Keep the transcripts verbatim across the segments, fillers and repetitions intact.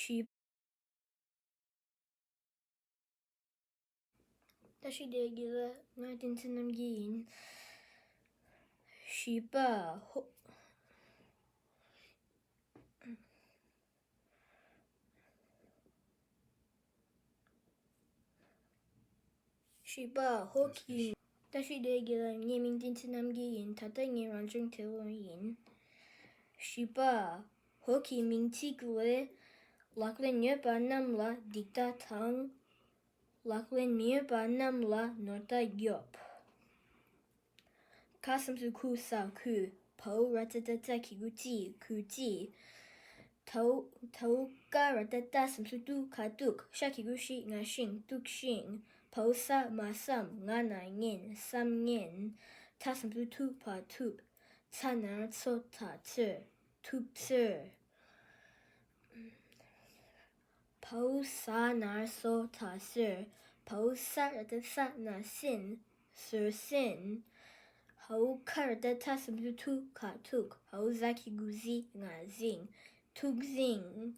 བཞི། བཀྲ་ཤིས་བདེ་ལེགས། ང་བསྟན་འཛིན་རྣམ་རྒྱལ་ཡིན། བཞི་པ། ཧོ། བཞི་པ། ཧོ་གི། བཀྲ་ཤིས་བདེ་ལེགས། ངའི་མིང་བསྟན་འཛིན་རྣམ་རྒྱལ་ཡིན། ད་ལྟ་ངའི་རང་བྱུང་དེ་ལོ་ཡིན། བཞི་པ། ཧོ་གི་མིང་ཚིག་ལས། ལག་ལེན་ཡོད་པ་རྣམས་ལ་སྡིག་ལྟ་དང་། ལག་ལེན་མི་ཡོད་པ་རྣམས་ལ་ནོར་ལྟ་རྒྱོབ། ཁ་སུམ་ཅུ་ཁུ་ས་ཁུ། བའོ་ར་ཏ་ཏ་ཙ་གི་གུ་ཙི། གུ་ཙི། དའོ་དའོ་ཀ་ར་ཏ་ཏ་སུམ་ཅུ་ཏུ་ཁ་ཏུག་ཤ་གི་གུ་ཤི་ང་ཤིང་། ཏུག་ཤིང་། བའོ་ས་མ་སམ་ང་ན་ངན། སམ་ངན། ཐ་སུམ་ཅུ་ཐུ་ཕ་ཐུབ། ཚ་ན་རོ་ཚོ་ཐ་ཚོད། ཐུབ་ཚོད། བའོ་ས་ན་རོ་སོ་ཐ་སོས། བའོ་ས་ར་ཏ་ས་ན་སིན། སོ་སིན། ཧའོ་ཁ་ར་ཏ་ཐ་སུམ་ཅུ་ཐུ་ཁ་ཐུག་ཧའོ་ཟ་གི་གུ་ཟི་ང་ཟིང་། ཐུག་ཟིང་།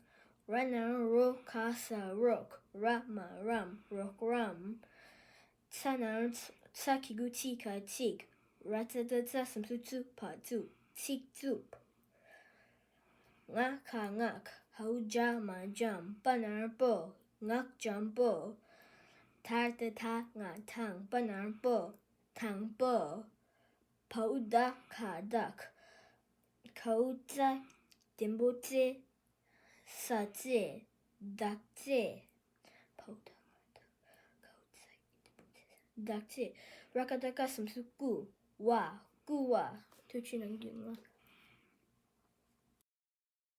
ར་ན་རོ་ཁ་ས་རོག་ར་མ་རམ། རོག་རམ། ཚ་ན་རོ་ཚ་གི་གུ་ཚི་ཁ་ཚིག་ར་ཏ་ཏ་ཙ་སུམ་ཅུ་ཙུ་ཕ་ཙུག་ཚིག་ཙུག་ང་ཁ་ངག་ཧའོ་ཇ་མ་འཇམ། པ་ན་རོ་པོ། ངག་འཇམ་པོ། ཐ་ར་ཏ་ཐ་ང་ཐང་། པ་ན་རོ་པོ། ཐང་པོ། བའོ་ད་ཁ་བདག་ཁའོ་ཙ་དེན་པོ་ཙེ། ས་ཙེ། བདག་ཙེ། བའོ་ད་ཁ་བདག་ཁའོ་ཙ་དེན་པོ་ཙེ། བདག་ཙེ། ར་ཀ་ཏ་ཀ་སུམ་ཅུ་ཀུ། བ། ཀུ་བ། ཐུགས་རྗེ་གནང་རྒྱུ་ང་